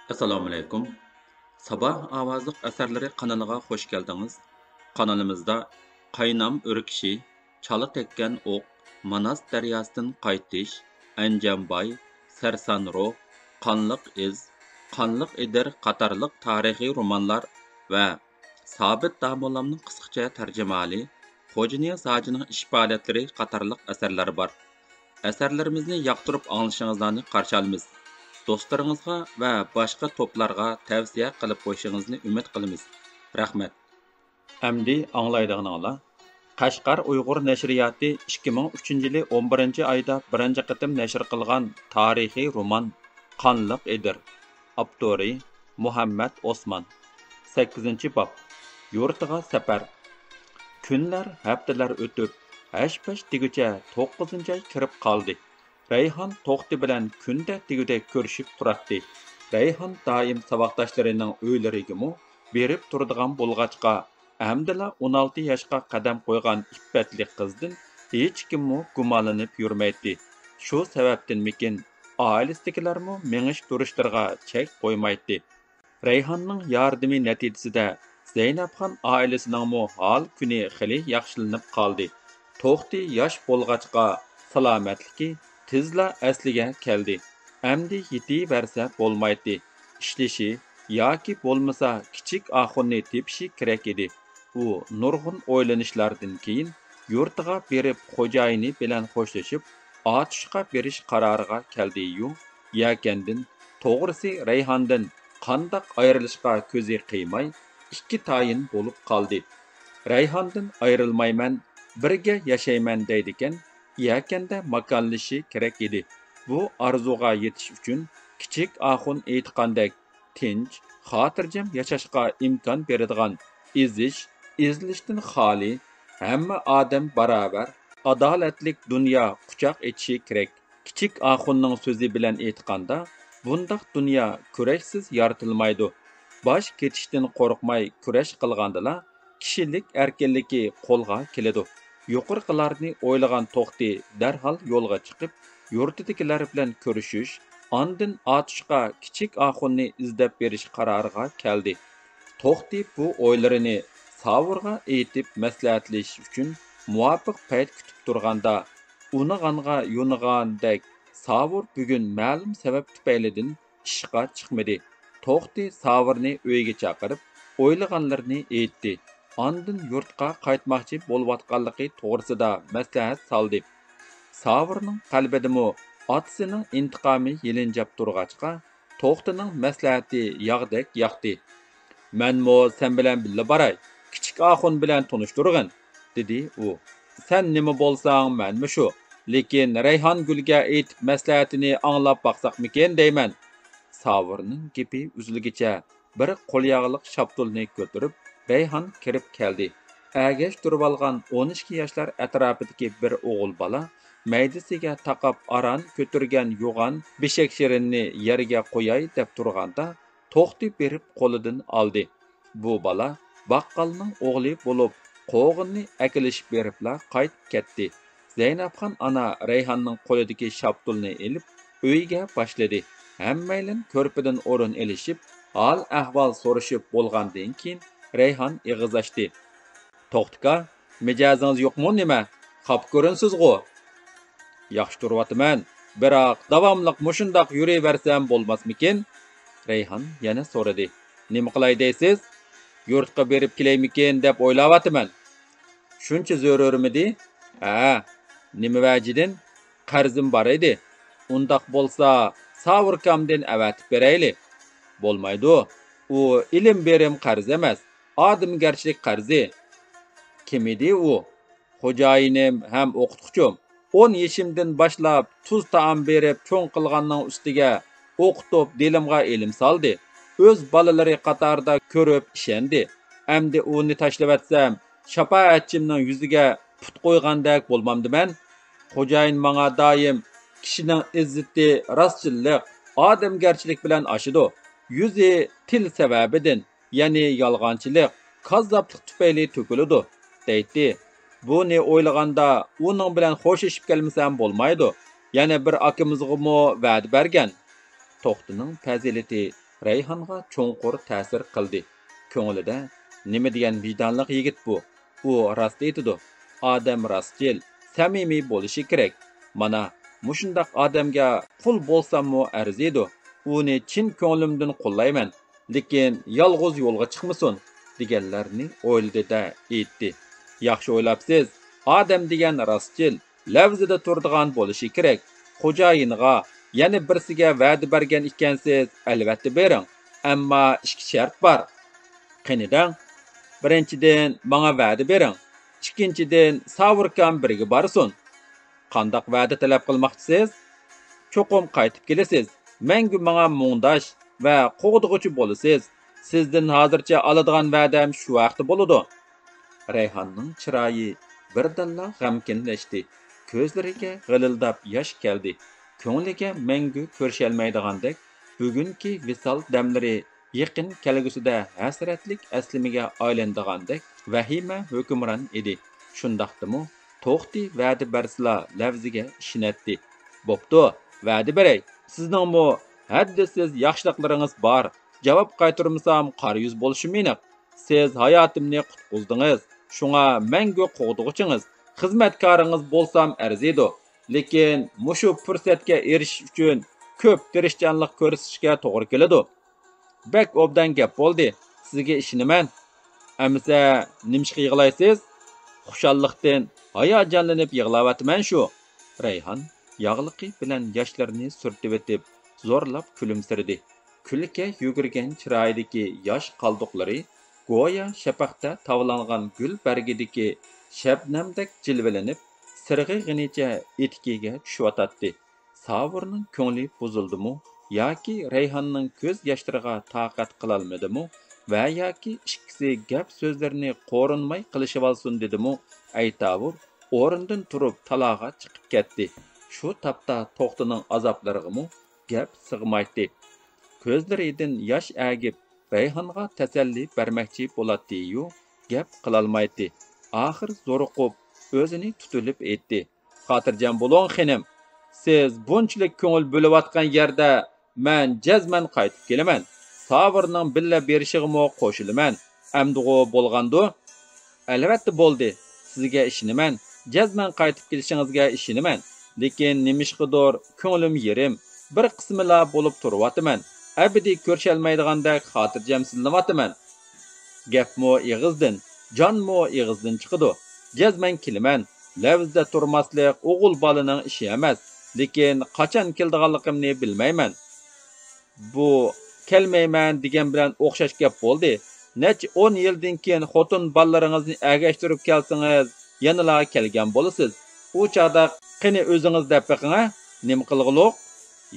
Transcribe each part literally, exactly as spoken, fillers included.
ئەسسالامۇئەلەيكۇم. سابا ئاۋازلىق ئەسەرلىرى قانىلىغا خوش كەلدىڭىز. قانىلىمىزدا قاينام ئۆركىشى، چالا تەگكەن ئوق، ماناس دەرياسىدىن قايتىش، ئەنجانباي، سەرسان روھ، قانلىق ئىز، قانلىق ئېدىر قاتارلىق تارىخىي رومانلار ۋە سابىت داموللامنىڭ قىسقىچە تەرجىمىھالى، خوجانىياز ھاجىنىڭ ئىش پائالىيەتلىرى قاتارلىق ئەسەرلەر بار. ئەسەرلىرىمىزنى ياقتۇرۇپ ئاڭلىشىڭلارنى قارشى ئالىمىز. دوستلىرىڭىزغا ۋە باشقا توپلارغا تەۋسىيە قىلىپ قويۇشىڭىزنى ئۈمىد قىلىمىز. رەھمەت. ئەمدى ئاڭلايدىغىنىڭلار، قەشقەر ئۇيغۇر نەشرىياتى ئىككى مىڭ ئۈچىنچى يىلى ئون بىرىنچى ئايدا بىرىنچى قېتىم نەشر قىلغان تارىخىي رومان قانلىق ئېدىر. ئاپتورى مۇھەممەت ئوسمان. سەككىزىنچى باب. يۇرتىغا سەپەر. كۈنلەر، ھەپتىلەر ئۆتۈپ، ھەش-پەش دېگۈچە توققۇزىنچى ئاي كىرىپ قالدى. رەيھان توختى بىلەن كۈندە دېگۈدەك كۆرۈشۈپ تۇراتتى. رەيھان دائىم ساۋاقداشلىرىنىڭ ئۆيلىرىگىمۇ بېرىپ تۇرىدىغان بولغاچقا، ئەمدىلا ئون ئالتە ياشقا قەدەم قويغان ئىپپەتلىك قىزدىن ھېچكىممۇ گۇمانلىنىپ يۈرمەيتتى. شۇ سەۋەبتىنمىكىن، ئائىلىسىدىكىلەرمۇ مېڭىش تۇرۇشلىرىغا چەك قويمايتتى. رەيھاننىڭ ياردىمى نەتىجىسىدە زەينەپخان ئائىلىسىنىڭمۇ ھال-كۈنى خېلى ياخشىلىنىپ قالدى. توختى ياش بولغاچقا، سالامەتلىكى تېزلا ئەسلىگە كەلدى. ئەمدى يېتىۋەرسە بولمايتتى. ئىشلىشى ياكى بولمىسا كىچىك ئاخۇننى تېپىشى كېرەك ئىدى. ئۇ نۇرغۇن ئويلىنىشلاردىن كېيىن يۇرتىغا بېرىپ خوجايىنى بىلەن خوشلىشىپ، ئاتۇشقا بېرىش قارارىغا كەلدى-يۇ، يەكەندىن، توغرىسى رەيھاندىن قانداق ئايرىلىشقا كۆزى قىيماي، ئىككى تايىن بولۇپ قالدى. رەيھاندىن ئايرىلمايمەن، بىرگە ياشايمەن دەيدىكەن، يەكەندە ماكانلىشىشى كېرەك ئىدى. بۇ ئارزۇغا يېتىش ئۈچۈن كىچىك ئاخۇن ئېيتقاندەك، تىنچ، خاتىرجەم ياشاشقا ئىمكان بېرىدىغان، ئېزىش، ئېزىلىشتىن خالىي، ھەممە ئادەم باراۋەر، ئادالەتلىك دۇنيا قۇچاق ئېچىشى كېرەك. كىچىك ئاخۇننىڭ سۆزى بىلەن ئېيتقاندا، بۇنداق دۇنيا كۈرەشسىز يارىتىلمايدۇ. باش كېتىشتىن قورقماي كۈرەش قىلغاندىلا، كىشىلىك ئەركىنلىكى قولغا كېلىدۇ. يۇقىرىقىلارنى ئويلىغان توختى دەرھال يولغا چىقىپ، يۇرتىدىكىلەر بىلەن كۆرۈشۈش، ئاندىن ئاتۇشقا كىچىك ئاخۇننى ئىزدەپ بېرىش قارارىغا كەلدى. توختى بۇ ئويلىرىنى ساۋۇرغا ئېيتىپ مەسلىھەتلىشىش ئۈچۈن مۇۋاپىق پەيت كۈتۈپ تۇرغاندا، ئۇنىغانغا يۇنىغاندەك، ساۋۇر بۈگۈن مەلۇم سەۋەب تۈپەيلىدىن ئىشقا چىقمىدى. توختى ساۋۇرنى ئۆيىگە چاقىرىپ، ئويلىغانلىرىنى ئېيتتى. ئاندىن يۇرتقا قايتماقچى بولۇۋاتقانلىقى توغرىسىدا مەسلىھەت سالدى. ساۋۇرنىڭ قەلبىدىمۇ ئاتىسىنىڭ ئىنتىقامى يېلىنجاپ تۇرغاچقا، توختىنىڭ مەسلىھەتى ياغدەك ياقتى. مەنمۇ سەن بىلەن بىللە باراي، كىچىك ئاخۇن بىلەن تونۇشتۇرغىن، دېدى ئۇ. سەن نېمە بولساڭ، مەنمۇ شۇ. لېكىن رەيھانگۈلگە ئېيتىپ مەسلىھەتىنى ئاڭلاپ باقساقمىكىن دەيمەن. ساۋۇرنىڭ گېپى ئۈزۈلگىچە بىر قولياغلىق شاپتۇلنى كۆتۈرۈپ، رەيھان كىرىپ كەلدى. ئەگەش تۇرۇۋالغان ئون ئىككى ياشلار ئەتراپىدىكى بىر ئوغۇل بالا مەيدىسىگە تاقاپ ئاران كۆتۈرگەن يوغان بېشەك شېرىننى يەرگە قوياي دەپ تۇرغاندا، توختى بېرىپ قولىدىن ئالدى. بۇ بالا باققالنىڭ ئوغلى بولۇپ، قوغۇننى ئەكېلىشىپ بېرىپلا قايتىپ كەتتى. زەينەپخان ئانا رەيھاننىڭ قولىدىكى شاپتۇلنى ئېلىپ، ئۆيگە باشلىدى. ھەممەيلەن كۆرپىدىن ئورۇن ئېلىشىپ، ھال-ئەھۋال سورىشىپ بولغاندىن كېيىن، رەيھان ئېغىز ئاچتى. توختىكا، مىجەزىڭىز يوقمۇ نېمە؟ خاپا كۆرۈنىسىزغۇ؟ ياخشى تۇرۇۋاتىمەن، بىراق داۋاملىق مۇشۇنداق يۈرۈۋەرسەم بولماسمىكىن؟ رەيھان يەنە سورىدى. نېمە قىلاي دەيسىز؟ يۇرتقا بېرىپ كېلەيمىكىن دەپ ئويلاۋاتىمەن. شۇنچە زۆرۈرمىدى؟ ھە، نېمە ۋەجىدىن؟ قەرزىم بار ئىدى. ئۇنداق بولسا، ساۋۇركامدىن ئەۋەتىپ بېرەيلى. بولمايدۇ، ئۇ ئىلىم-بېرىم قەرزى ئەمەس، ئادەمگەرچىلىك قەرزى. كىم ئىدى ئۇ؟ خوجايىنىم ھەم ئوقۇتقۇچۇم. ئون يېشىمدىن باشلاپ تۇز تائام بېرىپ چوڭ قىلغاننىڭ ئۈستىگە ئوقۇتۇپ دىلىمغا ئىلىم سالدى. ئۆز بالىلىرى قاتارىدا كۆرۈپ ئىشەندى. ئەمدى ئۇنى تاشلىۋەتسەم، شاپائەتچىمنىڭ يۈزىگە پۇت قويغاندەك بولمامدىمەن؟ خوجايىن ماڭا دائىم، «كىشىنىڭ ئىززىتى راستچىللىق، ئادەمگەرچىلىك بىلەن ئاشىدۇ. يۈزى تىل سەۋەبىدىن، يەنى يالغانچىلىق، كاززاپلىق تۈپەيلى تۆكۈلىدۇ» دەيتتى. بۇنى ئويلىغاندا، ئۇنىڭ بىلەن خوشلىشىپ كەلمىسەم بولمايدۇ. يەنە بىر ئاكىمىزغىمۇ ۋەدە بەرگەن. توختىنىڭ پەزىلىتى رەيھانغا چوڭقۇر تەسىر قىلدى. كۆڭلىدە، نېمە دېگەن ۋىجدانلىق يىگىت بۇ! ئۇ راست ئېيتىدۇ. ئادەم راستچىل، سەمىمىي بولۇشى كېرەك. مانا، مۇشۇنداق ئادەمگە قۇل بولساممۇ ئەرزىيدۇ. ئۇنى چىن كۆڭلۈمدىن قوللايمەن. لېكىن يالغۇز يولغا چىقمىسۇن، دېگەنلەرنى ئويلىدى-دە ئېيتتى. ياخشى ئويلاپسىز، ئادەم دېگەن راستچىل، لەۋزىدە تۇرىدىغان بولۇشى كېرەك. خوجايىنىغا، يەنە بىرسىگە ۋەدە بەرگەن ئىكەنسىز، ئەلۋەتتە بېرىڭ. ئەمما ئىككى شەرت بار. قېنى دەڭ. بىرىنچىدىن، ماڭا ۋەدە بېرىڭ. ئىككىنچىدىن، ساۋۇركام بىرگە بارسۇن. قانداق ۋەدە تەلەپ قىلماقچىسىز؟ چوقۇم قايتىپ كېلىسىز. مەڭگۈ ماڭا مۇڭداش ۋە قوغدىغۇچى بولىسىز. سىزدىن ھازىرچە ئالىدىغان ۋەدەم شۇ ھەقتە بولىدۇ. رەيھاننىڭ چىرايى بىردىنلا غەمكىنلەشتى. كۆزلىرىگە غىلىلداپ ياش كەلدى. كۆڭلىگە مەڭگۈ كۆرۈشەلمەيدىغاندەك، بۈگۈنكى ۋىسال دەملىرى يېقىن كەلگۈسىدە ھەسرەتلىك ئەسلىمىگە ئايلىنىدىغاندەك ۋەھىمە ھۆكۈمران ئىدى. شۇنداقتىمۇ توختى ۋەدە بەرسىلا لەۋزىگە ئىشىنەتتى. بوپتۇ، ۋەدە بېرەي، سىزنىڭمۇ ھەددىسىز ياخشىلىقلىرىڭىز بار. جاۋاب قايتۇرمىسام قارا يۈز بولۇشۇم ئېنىق. سىز ھاياتىمنى قۇتقۇزدىڭىز. شۇڭا مەڭگۈ قوغدىغۇچىڭىز، خىزمەتكارىڭىز بولسام ئەرزىيدۇ. لېكىن مۇشۇ پۇرسەتكە ئېرىشىش ئۈچۈن كۆپ تىرىشچانلىق كۆرسىتىشكە توغرا كېلىدۇ. بەك ئوبدان گەپ بولدى. سىزگە ئىشىنىمەن. ئەمىسە نېمىشقا يىغلايسىز؟ خۇشاللىقتىن ھاياجانلىنىپ يىغلاۋاتىمەن شۇ. رەيھان ياغلىقى بىلەن ياشلىرىنى سۈرتۈۋېتىپ، زورلاپ كۈلۈمسىرىدى. كۈلكە يۈگۈرگەن چىرايىدىكى ياش قالدۇقلىرى گويا شەپەقتە تاۋلانغان گۈل بەرگىدىكى شەبنەمدەك جىلۋىلىنىپ، سىرغىغىنىچە ئېتىكىگە چۈشۈۋاتاتتى. ساۋۇرنىڭ كۆڭلى بۇزۇلدىمۇ ياكى رەيھاننىڭ كۆز ياشلىرىغا تاقەت قىلالمىدىمۇ ۋە ياكى ئىككىسى گەپ سۆزلىرىنى قورۇنماي قىلىشىۋالسۇن دېدىمۇ، ئەيتاۋۇر ئورنىدىن تۇرۇپ تالاغا چىقىپ كەتتى. شۇ تاپتا توختىنىڭ ئازابلىرىغىمۇ گەپ سىغمايتتى. كۆزلىرىدىن ياش ئەگىپ، رەيھانغا تەسەللى بەرمەكچى بولاتتى-يۇ، گەپ قىلالمايتتى. ئاخىر زورۇقۇپ، ئۆزىنى تۇتۇۋېلىپ ئېيتتى: خاتىرجەم بولۇڭ، خېنىم. سىز بۇنچىلىك كۆڭۈل بۆلۈۋاتقان يەردە مەن جەزمەن قايتىپ كېلىمەن. ساۋۇرنىڭ بىللە بېرىشىغىمۇ قوشۇلىمەن. ئەمدىغۇ بولغاندۇ؟ ئەلۋەتتە بولدى. سىزگە ئىشىنىمەن. جەزمەن قايتىپ كېلىشىڭىزگە ئىشىنىمەن. لېكىن نېمىشقىدۇر كۆڭلۈم يېرىم، بىر قىسمىلا بولۇپ تۇرۇۋاتىمەن. ئەبەدىي كۆرۈشەلمەيدىغاندەك خاتىرجەمسىزلىنىۋاتىمەن. گەپمۇ ئېغىزدىن، جانمۇ ئېغىزدىن چىقىدۇ. جەزمەن كېلىمەن. لەۋزىدە تۇرماسلىق ئوغۇل بالىنىڭ ئىشى ئەمەس. لېكىن قاچان كېلىدىغانلىقىمنى بىلمەيمەن. بۇ كەلمەيمەن دېگەن بىلەن ئوخشاش گەپ بولدى. نەچچە ئون يىلدىن كېيىن خوتۇن بالىلىرىڭىزنى ئەگەشتۈرۈپ كەلسىڭىز، يەنىلا كەلگەن بولىسىز. ئۇ چاغدا قېنى ئۆزىڭىز دەپ بېقىڭە، نېمە قىلغۇلۇق؟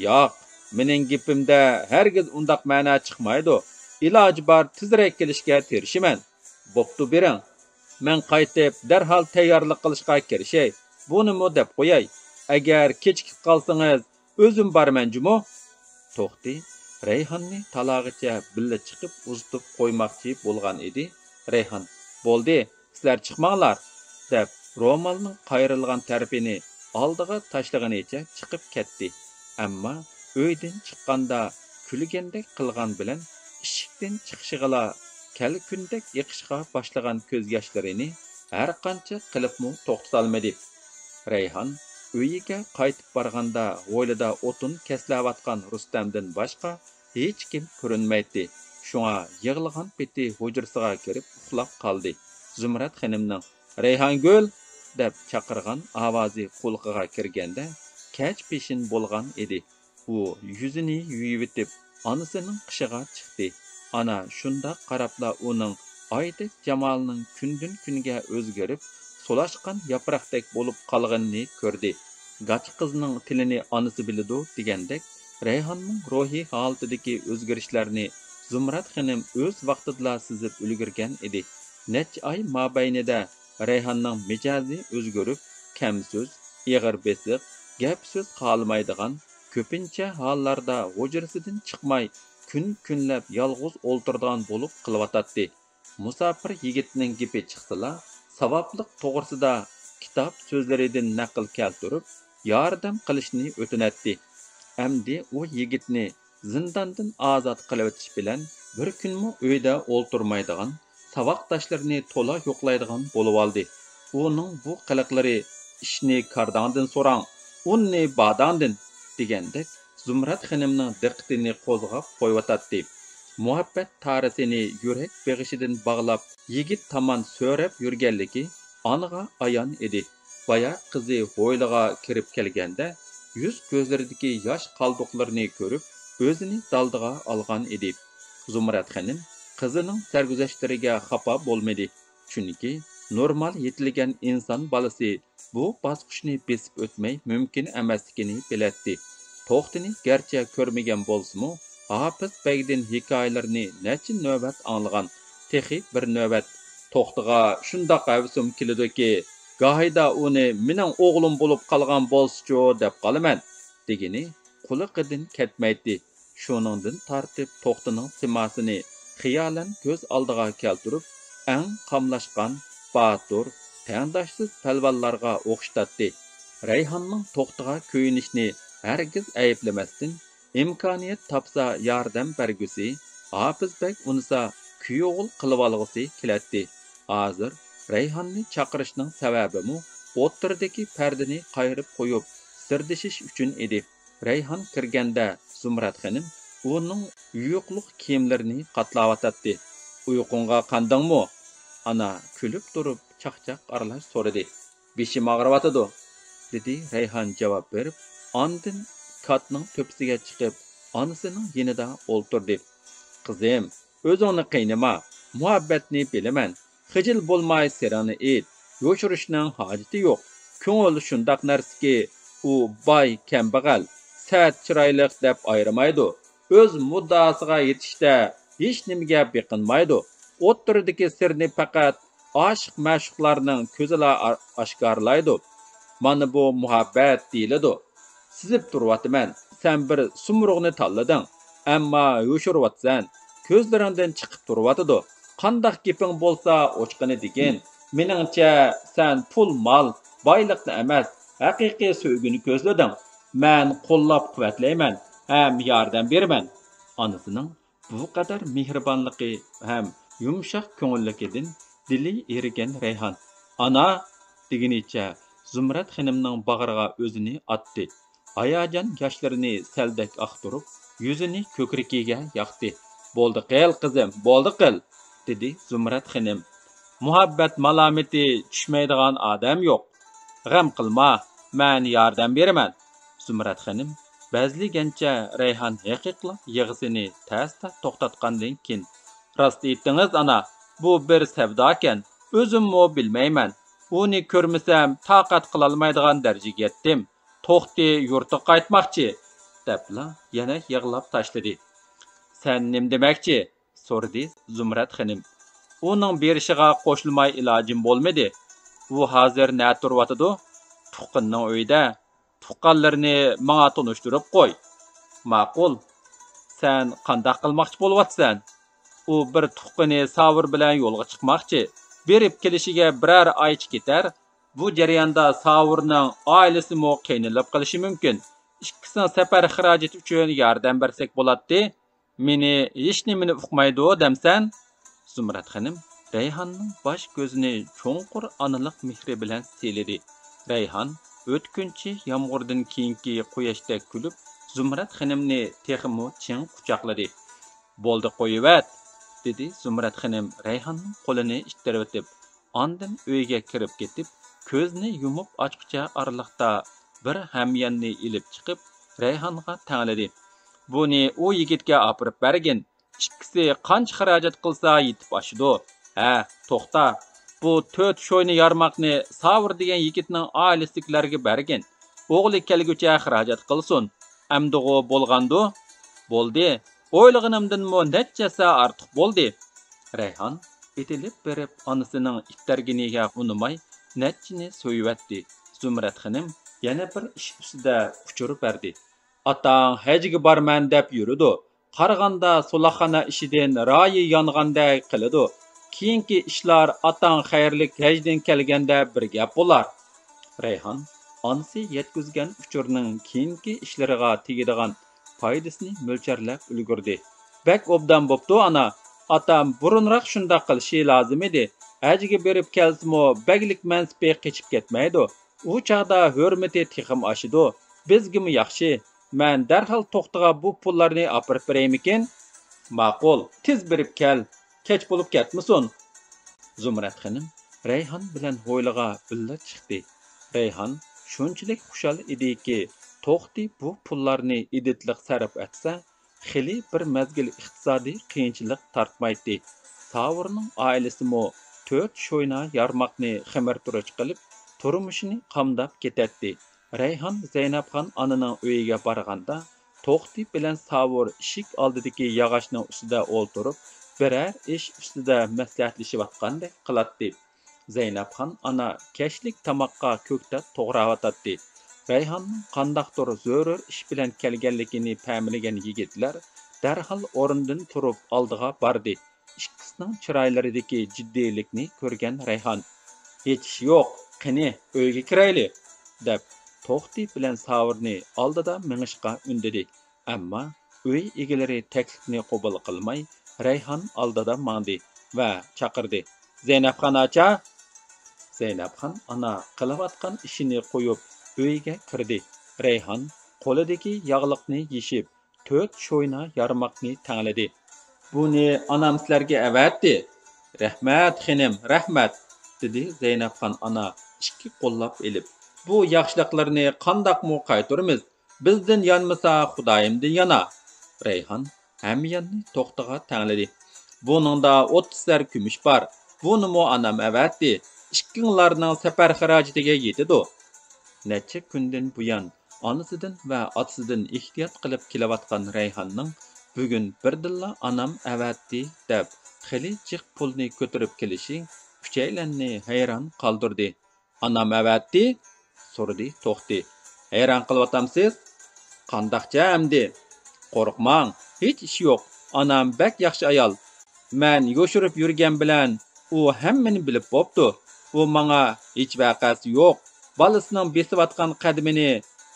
ياق، مېنىڭ گېپىمدە ھەرگىز ئۇنداق مەنا چىقمايدۇ. ئىلاجى بار تېزرەك كېلىشكە تىرىشىمەن. بوپتۇ، بېرىڭ. مەن قايتىپ دەرھال تەييارلىق قىلىشقا كىرىشەي. بۇنىمۇ دەپ قوياي. ئەگەر كېچىكىپ قالسىڭىز، ئۆزۈم بارىمەن جۇمۇ. توختى رەيھاننى تالاغىچە بىللە چىقىپ ئۇزىتىپ قويماقچى بولغان ئىدى. رەيھان: بولدى، سىلەر چىقماڭلار، دەپ رومالنىڭ قايرىلغان تەرىپىنى ئالدىغا تاشلىغىنىچە چىقىپ كەتتى. ئەمما ئۆيدىن چىققاندا كۈلگەندەك قىلغان بىلەن ئىشىكتىن چىقىشىغىلا كەلكۈندەك ئېقىشقا باشلىغان كۆز ياشلىرىنى ھەرقانچە قىلىپمۇ توختىتالمىدى. رەيھان ئۆيىگە قايتىپ بارغاندا ھويلىدا ئوتۇن كەسلەۋاتقان رۇستەمدىن باشقا ھېچكىم كۆرۈنمەيتتى. شۇڭا يىغلىغان پېتى ھۇجرىسىغا كىرىپ ئۇخلاپ قالدى. زۇمرەت خېنىمنىڭ «رەيھانگۈل!» دەپ چاقىرغان ئاۋازى قۇلىقىغا كىرگەندە كەچ پېشىن بولغان ئىدى. ئۇ يۈزىنى يۇيۇۋېتىپ، ئانىسىنىڭ قېشىغا چىقتى. ئانا شۇنداق قاراپلا ئۇنىڭ ئايدەك جامالىنىڭ كۈندىن-كۈنگە ئۆزگىرىپ، سولاشقان ياپراقتەك بولۇپ قالغىنىنى كۆردى. گاچا قىزنىڭ تىلىنى ئانىسى بىلىدۇ دېگەندەك، رەيھاننىڭ روھىي ھالىتىدىكى ئۆزگىرىشلەرنى زۇمرەت خېنىم ئۆز ۋاقتىدىلا سېزىپ ئۈلگۈرگەن ئىدى. نەچچە ئاي مابەينىدە رەيھاننىڭ مىجەزى ئۆزگىرىپ، كەمسۆز، ئېغىر بېسىق، گەپ-سۆز خالىمايدىغان، كۆپىنچە ھاللاردا ھۇجرىسىدىن چىقماي، كۈن-كۈنلەپ يالغۇز ئولتۇرىدىغان بولۇپ قېلىۋاتاتتى. مۇساپىر يىگىتنىڭ گېپى چىقسىلا، ساۋابلىق توغرىسىدا كىتاب سۆزلىرىدىن نەقىل كەلتۈرۈپ، ياردەم قىلىشنى ئۆتۈنەتتى. ئەمدى ئۇ يىگىتنى زىنداندىن ئازاد قىلىۋېتىش بىلەن بىر كۈنمۇ ئۆيدە ئولتۇرمايدىغان، ساۋاقداشلىرىنى تولا يوقلايدىغان بولۇۋالدى. ئۇنىڭ بۇ قىلىقلىرى «ئىشنى كارداڭدىن سوراڭ، ئۇننى باداڭدىن» دېگەندەك زۇمرەت خېنىمنىڭ دىققىتىنى قوزغاپ قويۇۋاتاتتى. مۇھەببەت تارىسىنى يۈرەك بېغىشىدىن باغلاپ، يىگىت تامان سۆرەپ يۈرگەنلىكى ئانىغا ئايان ئىدى. بايا قىزى ھويلىغا كىرىپ كەلگەندە، يۈز-كۆزلىرىدىكى ياش قالدۇقلىرىنى كۆرۈپ، ئۆزىنى دالدىغا ئالغان ئىدى. زۇمرەت خېنىم قىزىنىڭ سەرگۈزەشتلىرىگە خاپا بولمىدى، چۈنكى نورمال يېتىلگەن ئىنسان بالىسى بۇ باسقۇچنى بېسىپ ئۆتمەي مۇمكىن ئەمەسلىكىنى بىلەتتى. توختىنى گەرچە كۆرمىگەن بولسىمۇ، ھاپىز بەگدىن ھېكايىلىرىنى نەچچە نۆۋەت ئاڭلىغان. تېخى بىر نۆۋەت توختىغا شۇنداق ھەۋىسىم كېلىدۇكى، گاھىدا ئۇنى «مېنىڭ ئوغلۇم بولۇپ قالغان بولسىچۇ» دەپ قالىمەن، دېگىنى قۇلىقىدىن كەتمەيتتى. شۇنىڭدىن تارتىپ توختىنىڭ سىماسىنى خىيالەن كۆز ئالدىغا كەلتۈرۈپ، ئەڭ قاملاشقان، باتۇر، تەڭداشسىز پەلۋانلارغا ئوخشىتاتتى. رەيھاننىڭ توختىغا كۆيۈنۈشىنى ھەرگىز ئەيىبلىمەستىن، ئىمكانىيەت تاپسا ياردەم بەرگۈسى، ھاپىز بەگ ئۇنىسا كۈيئوغۇل قىلىۋالغۇسى كېلەتتى. ھازىر رەيھاننى چاقىرىشنىڭ سەۋەبىمۇ ئوتتۇرىدىكى پەردىنى قايرىپ قويۇپ سىردىشىش ئۈچۈن ئىدى. رەيھان كىرگەندە زۇمرەت خېنىم ئۇنىڭ يۇيۇقلۇق كىيىملىرىنى قاتلاۋاتاتتى. «ئۇيقۇڭغا قاندىڭمۇ؟» ئانا كۈلۈپ تۇرۇپ چاقچاق ئارىلاش سورىدى. «بېشىم ئاغرىۋاتىدۇ»، دېدى رەيھان جاۋاب بېرىپ، ئاندىن كاتنىڭ تۆپىسىگە چىقىپ، ئانىسىنىڭ يېنىدا ئولتۇردى. «قىزىم، ئۆزۈڭنى قىينىما، مۇھەببەتنى بىلىمەن. خىجىل بولماي سىرىڭنى ئېيت، يوشۇرۇشنىڭ ھاجىتى يوق. كۆڭۈل شۇنداق نەرسىكى، ئۇ باي، كەمبەغەل، سەت، چىرايلىق دەپ ئايرىمايدۇ. ئۆز مۇددىئاسىغا يېتىشتە ھېچنېمىگە بېقىنمايدۇ. ئوتتۇرىدىكى سىرنى پەقەت ئاشىق-مەشۇقلارنىڭ كۆزىلا ئا-، ئاشكارىلايدۇ. مانا بۇ مۇھەببەت دېيىلىدۇ. سېزىپ تۇرۇۋاتىمەن، سەن بىر سۇمرۇغنى تاللىدىڭ، ئەمما يوشۇرۇۋاتىسەن. كۆزلىرىڭدىن چىقىپ تۇرۇۋاتىدۇ. قانداق گېپىڭ بولسا ئوچۇقىنى دېگىن. مېنىڭچە، سەن پۇل-مال، بايلىقنى ئەمەس، ھەقىقىي سۆيگۈنى كۆزلىدىڭ. مەن قوللاپ-قۇۋۋەتلەيمەن ھەم ياردەم بېرىمەن.» ئانىسىنىڭ بۇ قەدەر مېھرىبانلىقى ھەم يۇمشاق كۆڭۈللۈكىدىن دىلى ئېرىگەن رەيھان «ئانا» دېگىنىچە زۇمرەت خېنىمنىڭ باغرىغا ئۆزىنى ئاتتى. ھاياجان ياشلىرىنى سەلدەك ئاقتۇرۇپ، يۈزىنى كۆكرىكىگە ياقتى. «بولدى قىل، قىزىم، بولدى قىل!» دېدى زۇمرەت خېنىم. «مۇھەببەت مالامىتى چۈشمەيدىغان ئادەم يوق. غەم قىلما، مەن ياردەم بېرىمەن.» زۇمرەت خېنىم بەزلىگەنچە رەيھان ھېقىقلا يىغىسىنى تەستە توختاتقاندىن كېيىن، «راست ئېيتتىڭىز، ئانا، بۇ بىر سەۋداكەن، ئۆزۈممۇ بىلمەيمەن. ئۇنى كۆرمىسەم تاقەت قىلالمايدىغان دەرىجىگە يەتتىم. توختى يۇرتىغا قايتماقچى.» دەپلا يەنە يىغلاپ تاشلىدى. «سەن نېمە دېمەكچى؟» سورىدى زۇمرەت خېنىم. «ئۇنىڭ بېرىشىغا قوشۇلماي ئىلاجىم بولمىدى. ئۇ ھازىر نەدە تۇرۇۋاتىدۇ؟» «تۇغقىنىنىڭ ئۆيىدە.» «تۇغقانلىرىنى ماڭا تونۇشتۇرۇپ قوي.» «ماقۇل. سەن قانداق قىلماقچى بولۇۋاتىسەن؟» «ئۇ بىر تۇغقىنى ساۋۇر بىلەن يولغا چىقماقچى. بېرىپ كېلىشىگە بىرەر ئايچە كېتەر. بۇ جەرياندا ساۋۇرنىڭ ئائىلىسىمۇ قىينىلىپ قېلىشى مۇمكىن. ئىككىسىنىڭ سەپەر خىراجىتى ئۈچۈن ياردەم بەرسەك بولاتتى.» «مېنى ھېچنېمىنى ئۇقمايدۇ دەمسەن؟» زۇمرەت خېنىم رەيھاننىڭ باش كۆزىنى چوڭقۇر ئانىلىق مېھرى بىلەن سىيلىدى. رەيھان ئۆتكۈنچى يامغۇردىن كېيىنكى قۇياشتەك كۈلۈپ، زۇمرەت خېنىمنى تېخىمۇ چىڭ قۇچاقلىدى. «بولدى، قويۇۋەت!» دېدى زۇمرەت خېنىم رەيھاننىڭ قولىنى ئىتتىرىۋېتىپ. ئاندىن ئۆيگە كىرىپ كېتىپ، كۆزنى يۇمۇپ ئاچقۇچە ئارىلىقتا بىر ھەمياننى ئېلىپ چىقىپ، رەيھانغا تەڭلىدى. «بۇنى ئۇ يىگىتكە ئاپىرىپ بەرگىن. ئىككىسى قانچە خىراجەت قىلسا يېتىپ ئاشىدۇ. ھە، توختا. بۇ تۆت شوينا يارماقنى ساۋۇر دېگەن يىگىتنىڭ ئائىلىسىدىكىلەرگە بەرگىن. ئوغلى كەلگۈچە خىراجەت قىلسۇن. ئەمدىغۇ بولغاندۇ؟» «بولدى. ئويلىغىنىمدىنمۇ نەچچە ھەسسە ئارتۇق بولدى.» رەيھان ئېتىلىپ بېرىپ ئانىسىنىڭ ئىتتەرگىنىگە ئۇنىماي نەچچىنى سۆيۈۋەتتى. زۇمرەت خېنىم يەنە بىر ئىش ئۈستىدە ئۇچۇر بەردى. «ئاتاڭ ھەجگە بارىمەن دەپ يۈرىدۇ. قارىغاندا سولاقخانا ئىشىدىن رايى يانغاندەك قىلىدۇ. كېيىنكى ئىشلار ئاتاڭ خەيرلىك ھەجدىن كەلگەندە بىر گەپ بولار.» رەيھان ئانىسى يەتكۈزگەن ئۇچۇرنىڭ كېيىنكى ئىشلىرىغا تېگىدىغان پايدىسىنى مۆلچەرلەپ ئۈلگۈردى. بەك ئوبدان بوپتۇ، ئانا. ئاتام بۇرۇنراق شۇنداق قىلىشى لازىم ئىدى. ھەجگە بېرىپ كەلسىمۇ، بەگلىك مەنسىپى قېچىپ كەتمەيدۇ. ئۇ چاغدا ھۆرمىتى تېخىمۇ ئاشىدۇ. بىزگىمۇ ياخشى. مەن دەرھال توختىغا بۇ پۇللارنى ئاپىرىپ بېرەيمىكىن؟ ماقۇل، تېز بېرىپ كەل. كەچ بولۇپ كەتمىسۇن. زۇمرەت خېنىم رەيھان بىلەن ھويلىغا بىللە چىقتى. رەيھان شۇنچىلىك خۇشال ئىدىكى، توختى بۇ پۇللارنى ئىدىتلىق سەرپ ئەتسە، خېلى بىر مەزگىل ئىقتىسادىي قىيىنچىلىق تارتمايتتى. ساۋۇرنىڭ ئائىلىسىمۇ تۆت شوينا يارماقنى خېمىرتۇرۇچ قىلىپ، تۇرمۇشىنى قامداپ كېتەتتى. رەيھان زەينەپخان ئانىنىڭ ئۆيىگە بارغاندا، توختى بىلەن ساۋۇر ئىشىك ئالدىدىكى ياغاچنىڭ ئۈستىدە ئولتۇرۇپ، بىرەر ئىش ئۈستىدە مەسلىھەتلىشىۋاتقاندەك قىلاتتى. زەينەپخان ئانا كەچلىك تاماققا كۆكتات توغراۋاتاتتى. رەيھاننىڭ قانداقتۇر زۆرۈر ئىش بىلەن كەلگەنلىكىنى پەملىگەن يىگىتلەر دەرھال ئورنىدىن تۇرۇپ ئالدىغا باردى. ئىككىسىنىڭ چىرايلىرىدىكى جىددىيلىكنى كۆرگەن رەيھان، ھېچ ئىش يوق، قېنى، ئۆيگە كىرەيلى، دەپ، توختى بىلەن ساۋۇرنى ئالدىدا مېڭىشقا ئۈندىدى. ئەمما ئۆي ئىگىلىرى تەكلىپنى قوبۇل قىلماي، رەيھان ئالدىدا ماڭدى ۋە چاقىردى، زەينەپخان ئاچا! زەينەپخان ئانا قىلىۋاتقان ئىشىنى قويۇپ، ئۆيگە كىردى. رەيھان قولىدىكى ياغلىقنى يېشىپ، تۆت شوينا يارماقنى تەڭلىدى. بۇنى ئانام سىلەرگە ئەۋەتتى. رەھمەت، خېنىم، رەھمەت، دېدى زەينەپخان ئانا ئىككى قوللاپ ئېلىپ. بۇ ياخشىلىقلىرىنى قانداقمۇ قايتۇرىمىز؟ بىزدىن يانمىسا، خۇدايىمدىن يانا. رەيھان ھەمياننى توختىغا تەڭلىدى. بۇنىڭدا ئوتتۇز سەر كۈمۈش بار. بۇنىمۇ ئانام ئەۋەتتى. ئىككىڭلارنىڭ سەپەر خىراجىتىگە يېتىدۇ. نەچچە كۈندىن بۇيان ئانىسىدىن ۋە ئاتىسىدىن ئېھتىيات قىلىپ كېلىۋاتقان رەيھاننىڭ بۈگۈن بىردىنلا ئانام ئەۋەتتى دەپ خېلى جىق پۇلنى كۆتۈرۈپ كېلىشى ئۈچەيلەننى ھەيران قالدۇردى. ئانام ئەۋەتتى؟ سورىدى توختى. ھەيران قىلىۋاتامسىز؟ قانداقچە ئەمدى؟ قورقماڭ، ھېچ ئىش يوق. ئانام بەك ياخشى ئايال. مەن يوشۇرۇپ يۈرگەن بىلەن ئۇ ھەممىنى بىلىپ بوپتۇ. ئۇ ماڭا ھېچ ۋەقەسى يوق. بالىسىنىڭ بېسىۋاتقان قەدىمىنى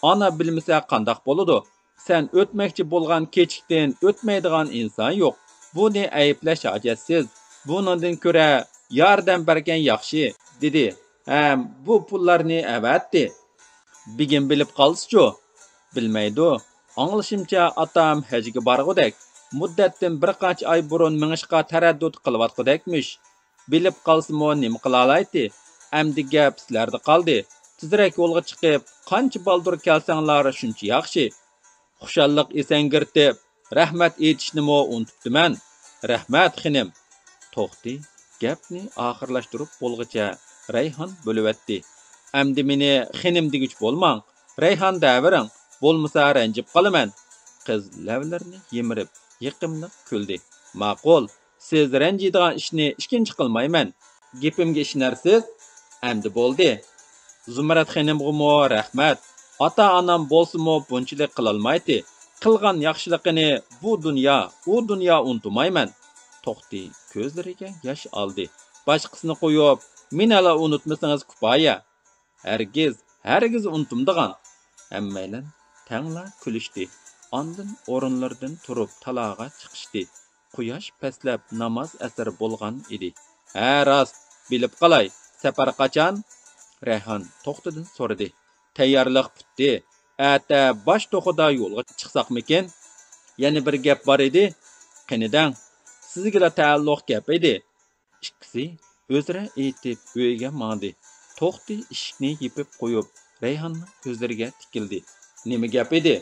ئانا بىلمىسە قانداق بولىدۇ؟ سەن ئۆتمەكچى بولغان كېچىكتىن ئۆتمەيدىغان ئىنسان يوق. بۇنى ئەيىبلەش ھاجەتسىز. بۇنىڭدىن كۆرە ياردەم بەرگەن ياخشى، دېدى ھەم بۇ پۇللارنى ئەۋەتتى. بېگىم بىلىپ قالسىچۇ؟ بىلمەيدۇ. ئاڭلىشىمچە، ئاتام ھەجگە بارغۇدەك، مۇددەتتىن بىر قانچە ئاي بۇرۇن مېڭىشقا تەرەددۇت قىلىۋاتقۇدەكمىش. بىلىپ قالسىمۇ نېمە قىلالايتتى؟ ئەمدى گەپ سىلەردە قالدى. تېزرەك يولغا چىقىپ، قانچە بالدۇر كەلسەڭلار، شۇنچە ياخشى. خۇشاللىق ئېسەڭگۈرتۈپ، رەھمەت ئېيتىشنىمۇ ئۇنتۇپتىمەن. رەھمەت، خېنىم. توختى گەپنى ئاخىرلاشتۇرۇپ بولغۇچە رەيھان بۆلۈۋەتتى. ئەمدى مېنى خېنىم دېگۈچى بولماڭ. رەيھان دەۋېرىڭ، بولمىسا رەنجىپ قالىمەن. قىز لەۋلىرىنى يىمىرىپ، يېقىملىق كۈلدى. ماقۇل، سىز رەنجىيدىغان ئىشنى ئىككىنچى قىلمايمەن. گېپىمگە ئىشىنەرسىز؟ ئەمدى بولدى. زۇمرەت خېنىمغىمۇ رەھمەت. ئاتا-ئانام بولسىمۇ بۇنچىلىك قىلالمايتتى. قىلغان ياخشىلىقىنى بۇ دۇنيا، ئۇ دۇنيا ئۇنتۇمايمەن. توختى كۆزلىرىگە ياش ئالدى. باشقىسىنى قويۇپ، مېنىلا ئۇنتۇمىسىڭىز كۇپايە. ھەرگىز، ھەرگىز ئۇنتۇمدىغان. ھەممەيلەن تەڭلا كۈلۈشتى. ئاندىن ئورۇنلىرىدىن تۇرۇپ تالاغا چىقىشتى. قۇياش پەسلەپ ناماز ئەسىر بولغان ئىدى. ھە راست، بىلىپ قالاي، سەپەر قاچان؟ رەيھان توختىدىن سورىدى. تەييارلىق پۈتتى. ئەتە باش توخۇدا يولغا چىقساقمىكىن؟ يەنە بىر گەپ بار ئىدى. قېنى دەڭ، سىزگىلا تەئەللۇق گەپ ئىدى. ئىككىسى ئۆزرە ئېيتىپ ئۆيىگە ماڭدى. توختى ئىشىكنى يېپىپ قويۇپ، رەيھاننىڭ كۆزلىرىگە تىكىلدى. نېمە گەپ ئىدى؟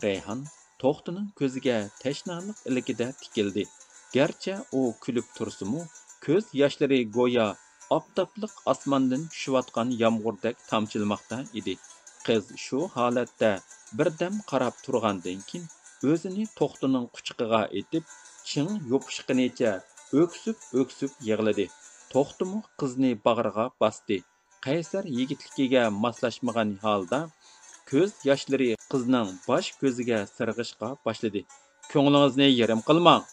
رەيھان توختىنىڭ كۆزىگە تەشنالىق ئىلكىدە تىكىلدى. گەرچە ئۇ كۈلۈپ تۇرسىمۇ، كۆز ياشلىرى گويا ئاپتاپلىق ئاسماندىن چۈشۈۋاتقان يامغۇردەك تامچىلىماقتا ئىدى. قىز شۇ ھالەتتە بىردەم قاراپ تۇرغاندىن كېيىن، ئۆزىنى توختىنىڭ قۇچىقىغا ئېتىپ، چىڭ يوپۇشقىنىچە ئۆكسۈپ-ئۆكسۈپ يىغلىدى. توختىمۇ قىزنى باغرىغا باستى. قەيسەر يىگىتلىكىگە ماسلاشمىغان ھالدا، كۆز ياشلىرى قىزنىڭ باش كۆزىگە سىرغىشقا باشلىدى. كۆڭلىڭىزنى يېرىم قىلماڭ،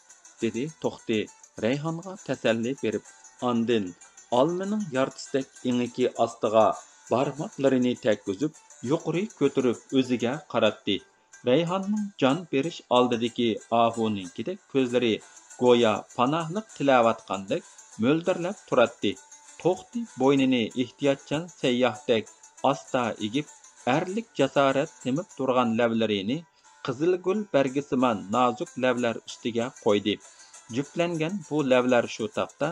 دېدى توختى رەيھانغا تەسەللى بېرىپ. ئاندىن ئالمىنىڭ يارتىسىدەك ئېڭىكى ئاستىغا بارماقلىرىنى تەگكۈزۈپ، يۇقىرى كۆتۈرۈپ ئۆزىگە قاراتتى. رەيھاننىڭ جان بېرىش ئالدىدىكى ئاھۇنىڭكىدەك كۆزلىرى گويا پاناھلىق تىلەۋاتقاندەك مۆلدۈرلەپ تۇراتتى. توختى بوينىنى ئېھتىياتچان سەيياھتەك ئاستا ئېگىپ، ئەرلىك جاسارەت تېمىپ تۇرغان لەۋلىرىنى قىزىلگۈل بەرگىسىمان نازۇك لەۋلەر ئۈستىگە قويدى. جۈپلەنگەن بۇ لەۋلەر شۇ تاپتا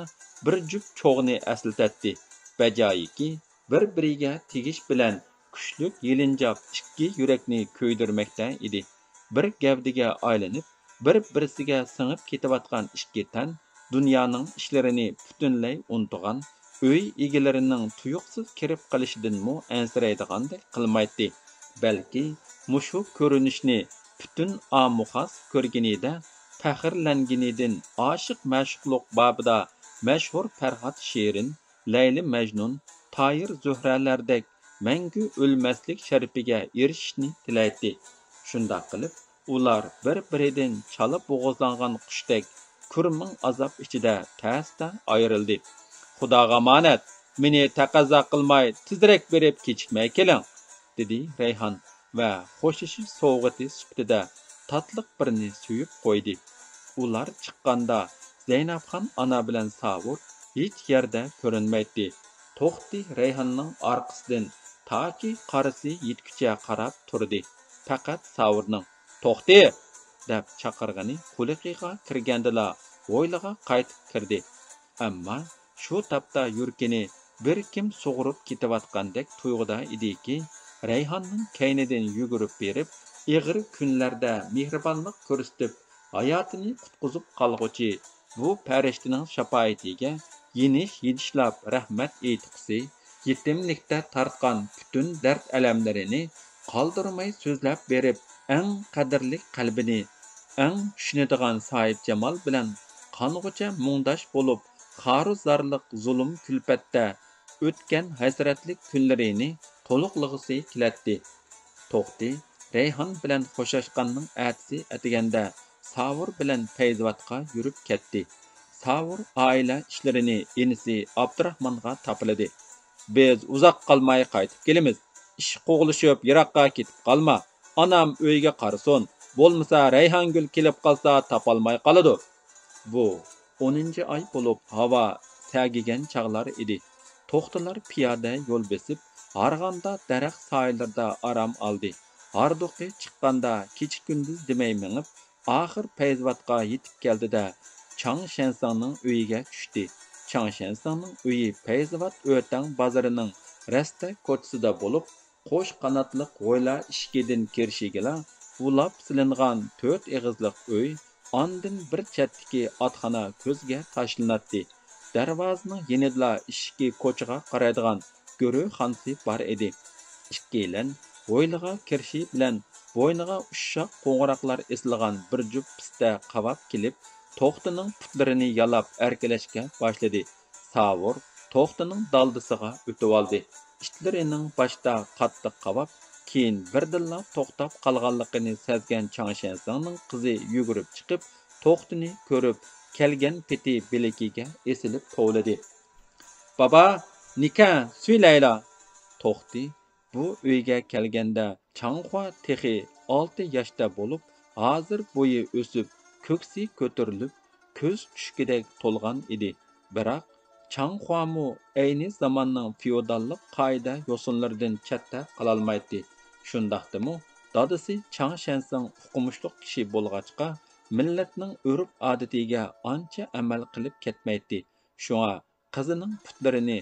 بىر جۈپ چوغنى ئەسلىتەتتى. بەجايىكى، بىر-بىرىگە تېگىش بىلەن كۈچلۈك يېلىنجاپ ئىككى يۈرەكنى كۆيدۈرمەكتە ئىدى. بىر گەۋدىگە ئايلىنىپ، بىر-بىرسىگە سىڭىپ كېتىۋاتقان ئىككى تەن دۇنيانىڭ ئىشلىرىنى پۈتۈنلەي ئۇنتۇغان، ئۆي ئىگىلىرىنىڭ تۇيۇقسىز كىرىپ قېلىشىدىنمۇ ئەنسىرەيدىغاندەك قىلمايتتى. بەلكى مۇشۇ كۆرۈنۈشنى پۈتۈن ئامۇخاس كۆرگىنىدە، پەخىرلەنگىنىدىن ئاشىق مەشۇقلۇق بابىدا مەشھۇر پەرھات شېرىن، لەيلى مەجنۇن، تايىر زۆھرەلەردەك مەڭگۈ ئۆلمەسلىك شەرىپىگە ئېرىشىشنى تىلەيتتى. شۇنداق قىلىپ، ئۇلار بىر-بىرىدىن چالا بوغۇزلانغان قۇشتەك كۈرمىڭ ئازاب ئىچىدە تەستە ئايرىلدى. خۇداغا ئامانەت، مېنى تەقەززا قىلماي تېزرەك بېرىپ كېچىكمەي كېلىڭ، دېدى رەيھان ۋە خوشلىشىش سوۋغىتى سۈپىتىدە تاتلىق بىرنى سۆيۈپ قويدى. ئۇلار چىققاندا زەينەپخان ئانا بىلەن ساۋۇر ھېچ يەردە كۆرۈنمەيتتى. توختى رەيھاننىڭ ئارقىسىدىن تاكى قارىسى يەتكۈچە قاراپ تۇردى. پەقەت ساۋۇرنىڭ «توختى!» دەپ چاقىرغىنى قۇلىقىغا كىرگەندىلا ھويلىغا قايتىپ كىردى. ئەمما شۇ تاپتا يۈرىكىنى بىر كىم سۇغۇرۇپ كېتىۋاتقاندەك تۇيغۇدا ئىدىكى، رەيھاننىڭ كەينىدىن يۈگۈرۈپ بېرىپ، ئېغىر كۈنلەردە مېھرىبانلىق كۆرسىتىپ، ھاياتىنى قۇتقۇزۇپ قالغۇچى بۇ پەرىشتىنىڭ شاپائىتىگە يېنىش-يېنىشلاپ رەھمەت ئېيتقۇسى، يېتىملىكتە تارتقان پۈتۈن دەرد-ئەلەملىرىنى قالدۇرماي سۆزلەپ بېرىپ، ئەڭ قەدىرلىك قەلبىنى ئەڭ چۈشىنىدىغان ساھىبجامال بىلەن قانغۇچە مۇڭداش بولۇپ، خارۇ-زارلىق، زۇلۇم-كۈلپەتتە ئۆتكەن ھەسرەتلىك كۈنلىرىنى تولۇقلىغۇسى كېلەتتى. توختى رەيھان بىلەن خوشلاشقاننىڭ ئەتىسى ئەتىگەندە ساۋۇر بىلەن پەيزىۋاتقا يۈرۈپ كەتتى. ساۋۇر ئائىلە ئىشلىرىنى ئىنىسى ئابدۇراخمانغا تاپىلىدى. بىز ئۇزاق قالماي قايتىپ كېلىمىز. ئىش قوغلىشىپ يىراققا كېتىپ قالما. ئانام ئۆيگە قارىسۇن. بولمىسا رەيھانگۈل كېلىپ قالسا تاپالماي قالىدۇ. بۇ ئونىنچى ئاي بولۇپ، ھاۋا سەگىگەن چاغلار ئىدى. توختىلار پىيادە يول بېسىپ، ھارغاندا دەرەخ سايىلىرىدا ئارام ئالدى. ھاردۇقى چىققاندا كېچە-كۈندۈز دېمەي مېڭىپ، ئاخىر پەيزىۋاتقا يېتىپ كەلدى-دە، چاڭ شيەنسىڭنىڭ ئۆيىگە چۈشتى. چاڭ شيەنسىڭنىڭ ئۆيى پەيزىۋات ئۆتەڭ بازىرىنىڭ رەستە كوچىسىدا بولۇپ، قوش قاناتلىق ھويلا ئىشىكىدىن كىرىشىگىلا ئۇلاپ سېلىنغان تۆت ئېغىزلىق ئۆي، ئاندىن بىر چەتتىكى ئاتخانا كۆزگە تاشلىناتتى. دەرۋازىنىڭ يېنىدىلا ئىشىكى كوچىغا قارايدىغان گۆرۈخانىسى بار ئىدى. ئىككىيلەن ھويلىغا كىرىشى بىلەن بوينىغا ئۇششاق قوڭغۇراقلار ئېسىلغان بىر جۈپ پىستە قاۋاپ كېلىپ، توختىنىڭ پۇتلىرىنى يالاپ ئەركىلەشكە باشلىدى. ساۋۇر توختىنىڭ دالدىسىغا ئۆتۈۋالدى. ئىتلىرىنىڭ باشتا قاتتىق قاۋاپ، كېيىن بىردىنلا توختاپ قالغانلىقىنى سەزگەن چاڭ شيەنسىڭنىڭ قىزى يۈگۈرۈپ چىقىپ، توختىنى كۆرۈپ، كەلگەن پېتى بىلىكىگە ئېسىلىپ توۋلىدى. بابا، نىكەن سۈيلەيلا. توختى بۇ ئۆيگە كەلگەندە چاڭخۇا تېخى ئالتە ياشتا بولۇپ، ھازىر بويى ئۆسۈپ، كۆكسى كۆتۈرۈلۈپ، كۆز چۈشكۈدەك تولغان ئىدى. بىراق، چاڭخۇامۇ ئەينى زاماننىڭ فېئوداللىق قائىدە-يوسۇنلىرىدىن چەتتە قالالمايتتى. شۇنداقتىمۇ، دادىسى چاڭ شيەنسىڭ ئوقۇمۇشلۇق كىشى بولغاچقا، مىللەتنىڭ ئۆرپ-ئادىتىگە ئانچە ئەمەل قىلىپ كەتمەيتتى. شۇڭا، قىزىنىڭ پۇتلىرىنى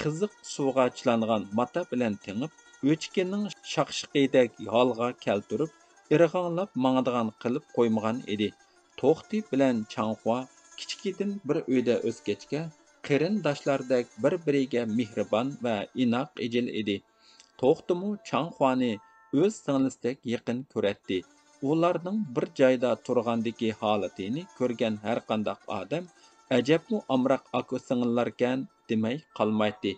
قىزىق سۇغا چىلانغان ماتا بىلەن تېڭىپ، ئۆچكىنىڭ شاقشىقىدەك ھالغا كەلتۈرۈپ، ئىرغاڭلاپ ماڭىدىغان قىلىپ قويمىغان ئىدى. توختى بىلەن چاڭخۇا كىچىكىدىن بىر ئۆيدە ئۆسكەچكە، قېرىنداشلاردەك بىر-بىرىگە مېھرىبان ۋە ئىناق ئىجىل ئىدى. توختىمۇ چاڭخۇانى ئۆز سىڭلىسىدەك يېقىن كۆرەتتى. ئۇلارنىڭ بىر جايدا تۇرغاندىكى ھالىتىنى كۆرگەن ھەرقانداق ئادەم، «ئەجەبمۇ ئامراق ئاكا-سىڭىللاركەن» دېمەي قالمايتتى.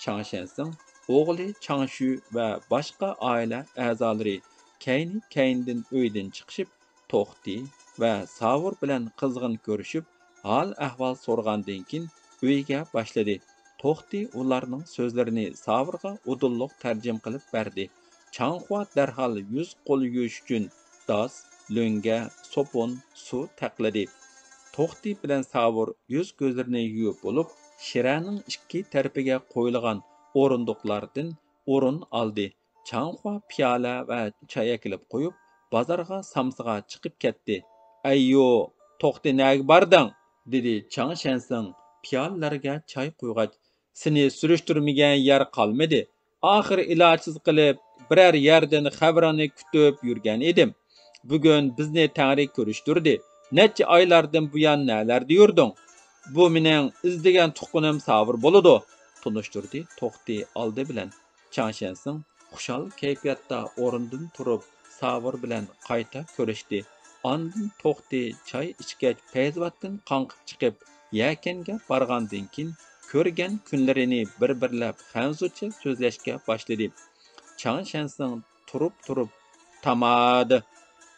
چاڭ شيەنسىڭ، ئوغلى چاڭ شۈ ۋە باشقا ئائىلە ئەزالىرى كەينى-كەينىدىن ئۆيدىن چىقىشىپ، توختى ۋە ساۋۇر بىلەن قىزغىن كۆرۈشۈپ، ھال-ئەھۋال سورىغاندىن كېيىن، ئۆيگە باشلىدى. توختى ئۇلارنىڭ سۆزلىرىنى ساۋۇرغا ئۇدۇللۇق تەرجىمە قىلىپ بەردى. چاڭخۇا دەرھال يۈز قول يۇيۇش ئۈچۈن داس، لۆڭگە، سوپۇن، سۇ تەقلىدى. توختى بىلەن ساۋۇر يۈز-كۆزلىرىنى يۇيۇپ بولۇپ، شىرەنىڭ ئىككى تەرىپىگە قويۇلغان ئورۇندۇقلاردىن ئورۇن ئالدى. چاڭخۇا پىيالە ۋە چاي ئەكېلىپ قويۇپ، بازارغا سامسىغا چىقىپ كەتتى. ئەييۇ، توختى نەگە باردىڭ؟ دېدى چاڭ شەنسىڭ پىيالىلەرگە چاي قۇيغاچ. سېنى سۈرۈشتۈرمىگەن يەر قالمىدى. ئاخىر ئىلاجسىز قېلىپ، بىرەر يەردىن خەۋىرىڭنى كۈتۈپ يۈرگەن ئىدىم. بۈگۈن بىزنى تەڭرى كۆرۈشتۈردى. نەچچە ئايلاردىن بۇيان نەلەردە يۈردۈڭ؟ بۇ مېنىڭ ئىزدىگەن تۇغقىنىم ساۋۇر بولىدۇ، تونۇشتۇردى توختى ئالدى بىلەن. چاڭ شەنسىڭ خۇشال كەيپىياتتا ئورنىدىن تۇرۇپ، ساۋۇر بىلەن قايتا كۆرۈشتى. ئاندىن توختى چاي ئىچكەچ، پەيزىۋاتتىن قاڭقىپ چىقىپ، يەكەنگە بارغاندىن كېيىن، كۆرگەن كۈنلىرىنى بىر-بىرلەپ خەنزۇچە سۆزلەشكە باشلىدى. چاڭ شەنسىڭ تۇرۇپ-تۇرۇپ، تامادە!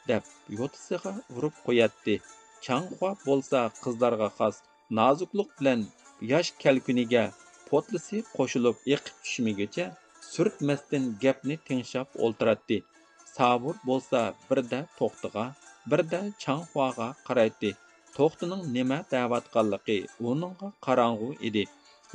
دەپ يوتىسىغا ئۇرۇپ قوياتتى. چاڭخۇا بولسا قىزلارغا خاس نازۇكلۇق بىلەن ياش كەلكۈنىگە پوتلىسى قوشۇلۇپ ئېقىپ چۈشمىگۈچە سۈرتمەستىن گەپنى تىڭشاپ ئولتۇراتتى. ساۋۇر بولسا بىردە توختىغا، بىردە چاڭخۇاغا قارايتتى. توختىنىڭ نېمە دەۋاتقانلىقى ئۇنىڭغا قاراڭغۇ ئىدى.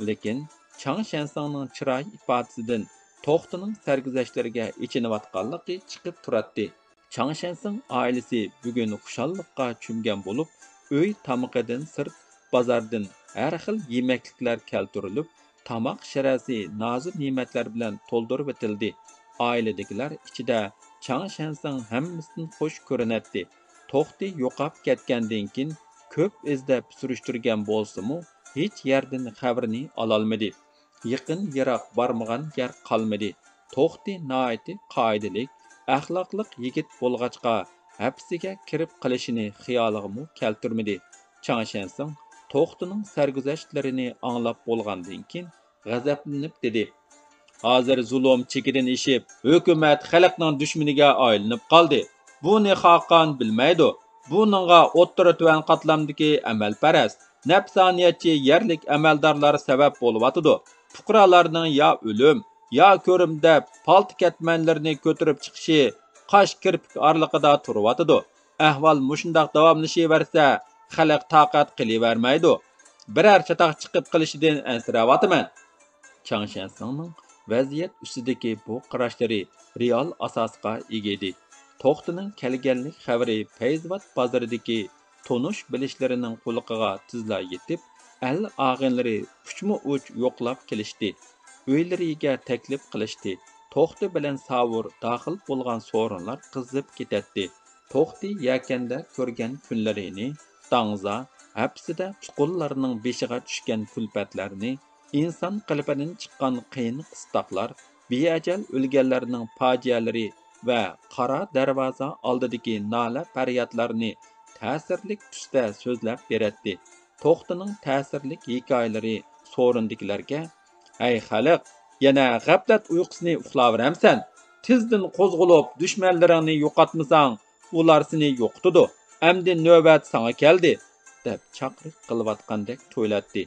لېكىن چاڭ شەنسىڭنىڭ چىراي ئىپادىسىدىن توختىنىڭ سەرگۈزەشتلىرىگە ئېچىنىۋاتقانلىقى چىقىپ تۇراتتى. چاڭ شەنسىڭ ئائىلىسى بۈگۈن خۇشاللىققا چۆمگەن بولۇپ، ئۆي تامىقىدىن سىرت، بازاردىن ھەر خىل يېمەكلىكلەر كەلتۈرۈلۈپ، تاماق شىرەسى نازۇ-نېمەتلەر بىلەن تولدۇرۇۋېتىلدى. ئائىلىدىكىلەر ئىچىدە چاڭ شەنسىڭ ھەممىسىدىن خۇش كۆرۈنەتتى. توختى يوقاپ كەتكەندىن كېيىن، كۆپ ئىزدەپ سۈرۈشتۈرگەن بولسىمۇ، ھېچ يەردىن خەۋىرىنى ئالالمىدى. يېقىن-يىراق بارمىغان يەر قالمىدى. توختى ناھايىتى قائىدىلىك، ئەخلاقلىق يىگىت بولغاچقا، ھەپىسىگە كىرىپ قېلىشىنى خىيالىغىمۇ كەلتۈرمىدى. چاڭ شەنسىڭ توختىنىڭ سەرگۈزەشتلىرىنى ئاڭلاپ بولغاندىن كېيىن، غەزەپلىنىپ دېدى: «ھازىر زۇلۇم چېكىدىن ئېشىپ، ھۆكۈمەت خەلقنىڭ دۈشمىنىگە ئايلىنىپ قالدى. بۇنى خاقان بىلمەيدۇ. بۇنىڭغا ئوتتۇرا تۆۋەن قاتلامدىكى ئەمەلپەرەس، نەپسانىيەتچى يەرلىك ئەمەلدارلار سەۋەب بولۇۋاتىدۇ. پۇقرالارنىڭ يا ئۆلۈم، يا كۆرۈم دەپ پالتا-كەتمەنلىرىنى كۆتۈرۈپ چىقىشى قاش-كىرپىك ئارىلىقىدا تۇرۇۋاتىدۇ. ئەھۋال مۇشۇنداق داۋاملىشىۋەرسە، خەلق تاقەت قىلىۋەرمەيدۇ. بىرەر چاتاق چىقىپ قېلىشىدىن ئەنسىرەۋاتىمەن.» چاڭ شەنسىڭنىڭ ۋەزىيەت ئۈستىدىكى بۇ قاراشلىرى رېئال ئاساسقا ئىگە ئىدى. توختىنىڭ كەلگەنلىك خەۋىرى پەيزىۋات بازىرىدىكى تونۇش-بىلىشلىرىنىڭ قۇلىقىغا تېزلا يېتىپ، ئەل-ئاغىنىلىرى ئۇچمۇ-ئۇچ يوقلاپ كېلىشتى. ئۆيلىرىگە تەكلىپ قىلىشتى. توختى بىلەن ساۋۇر داخىل بولغان سورۇنلار قىزىپ كېتەتتى. توختى يەكەندە كۆرگەن كۈنلىرىنى، داڭزا، ھەپىسىدە تۇقۇللارنىڭ بېشىغا چۈشكەن كۈلپەتلەرنى، ئىنسان قېلىپىدىن چىققان قىيىن-قىستاقلار، بىئەجەل ئۆلگەنلەرنىڭ پاجىئەلىرى ۋە قارا دەرۋازا ئالدىدىكى نالە-پەريادلارنى تەسىرلىك تۈستە سۆزلەپ بېرەتتى. توختىنىڭ تەسىرلىك ھېكايىلىرى سورۇندىكىلەرگە: «ھەي خەلق، يەنە غەپلەت ئۇيقۇسىنى ئۇخلاۋېرەمسەن؟ تېزدىن قوزغىلىپ، دۈشمەنلىرىڭنى يوقاتمىساڭ، ئۇلار سېنى يوقىتىدۇ. ئەمدى نۆۋەت ساڭا كەلدى.» دەپ چاقىرىق قىلىۋاتقاندەك تۇيۇلاتتى.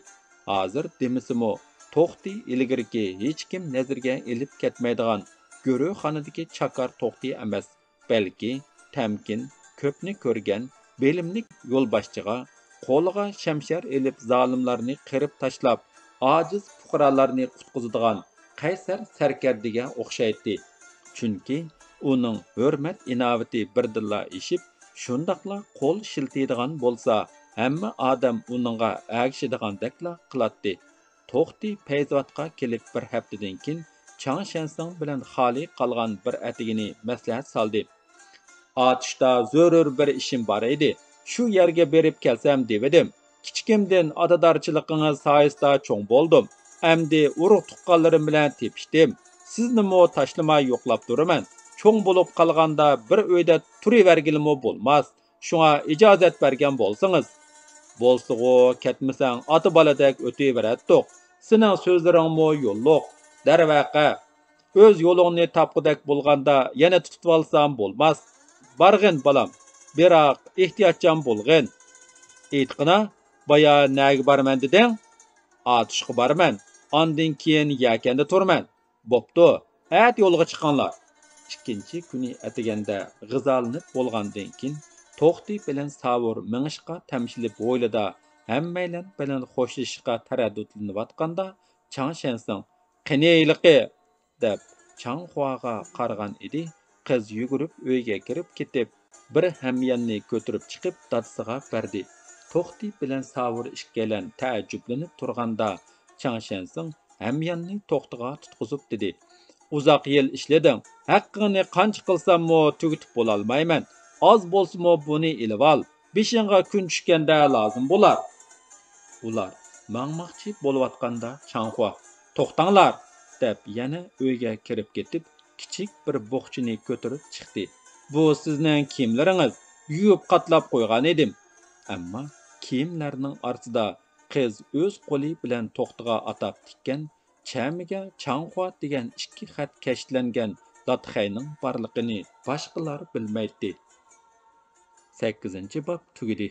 ھازىر دېمىسىمۇ، توختى ئىلگىرىكى ھېچكىم نەزىرىگە ئېلىپ كەتمەيدىغان گۆرۈخانىدىكى چاكار توختى ئەمەس، بەلكى تەمكىن، كۆپنى كۆرگەن، بىلىملىك يولباشچىغا، قولىغا شەمشەر ئېلىپ زالىملارنى قىرىپ تاشلاپ، ئاجىز پۇقرالارنى قۇتقۇزىدىغان قەيسەر سەركەردىگە ئوخشايتتى. چۈنكى ئۇنىڭ ھۆرمەت-ئىناۋىتى بىردىنلا ئېشىپ، شۇنداقلا قول شىلتىيدىغان بولسا، ھەممە ئادەم ئۇنىڭغا ئەگىشىدىغاندەكلا قىلاتتى. توختى پەيزىۋاتقا كېلىپ بىر ھەپتىدىن كېيىن، چاڭ شەنسىڭ بىلەن خالىي قالغان بىر ئەتىگىنى مەسلىھەت سالدى. «ئاتۇشتا زۆرۈر بىر ئىشىم بار ئىدى، شۇ يەرگە بېرىپ كەلسەم دېۋىدىم. كىچىكىمدىن ئاتىدارچىلىقىڭىز سايىسىدا چوڭ بولدۇم. ئەمدى ئۇرۇق-تۇغقانلىرىم بىلەن تېپىشتىم. سىزنىمۇ تاشلىماي يوقلاپ تۇرىمەن. چوڭ بولۇپ قالغاندا بىر ئۆيدە تۇرۇۋەرگىلىمۇ بولماس. شۇڭا ئىجازەت بەرگەن بولسىڭىز.» «بولسىغۇ، كەتمىسەڭ ئاتا-بالىدەك ئۆتۈۋېرەتتۇق. سېنىڭ سۆزلىرىڭمۇ يوللۇق. دەرۋەقە، ئۆز يولۇڭنى تاپقۇدەك بولغاندا يەنە تۇتۇۋالسام بولماس. بارغىن، بالام، بىراق ئېھتىياتچان بولغىن.» «ئېيتقىنا، بايا نەگە بارىمەن دېدىڭ؟» «ئاتۇشقا بارىمەن، ئاندىن كېيىن يەكەندە تۇرىمەن.» «بوپتۇ، ئەتە يولغا چىقىڭلار.» ئىككىنچى كۈنى ئەتىگەندە غىزالىنىپ بولغاندىن كېيىن، توختى بىلەن ساۋۇر مېڭىشقا تەمشىلىپ ھويلىدا ھەممەيلەن بىلەن خوشلىشىشقا تەرەددۇتلىنىۋاتقاندا، چاڭ شەنسىڭ «قېنى ھېلىقى؟» دەپ، چاڭخۇاغا قارىغان ئىدى. قىز يۈگۈرۈپ ئۆيگە كىرىپ كېتىپ، بىر ھەمياننى كۆتۈرۈپ چىقىپ، دادىسىغا بەردى. توختى بىلەن ساۋۇر ئىككىيلەن تەئەججۈپلىنىپ تۇرغاندا، چاڭ شەنسىڭ ھەمياننى توختىغا تۇتقۇزۇپ دېدى: «ئۇزاق يىل ئىشلىدىڭ، ھەققىڭنى قانچە قىلساممۇ تۈگىتىپ بولالمايمەن. ئاز بولسىمۇ بۇنى ئېلىۋال، بېشىڭغا كۈن چۈشكەندە لازىم بولار.» ئۇلار ماڭماقچى بولۇۋاتقاندا، چاڭخۇا «توختاڭلار!» دەپ يەنە ئۆيگە كىرىپ كېتىپ، كىچىك بىر بوخچىنى كۆتۈرۈپ چىقتى. «بۇ سىزنىڭ كىيىملىرىڭىز، يۇيۇپ قاتلاپ قويغان ئىدىم.» ئەمما كىيىملەرنىڭ ئارىسىدا قىز ئۆز قولى بىلەن توختىغا ئاتاپ تىككەن چەمىگە چاڭخۇا دېگەن ئىككى خەت كەشتلەنگەن لاتخەينىڭ بارلىقىنى باشقىلار بىلمەيتتى. سەككىزىنچى باب تۈگىدى.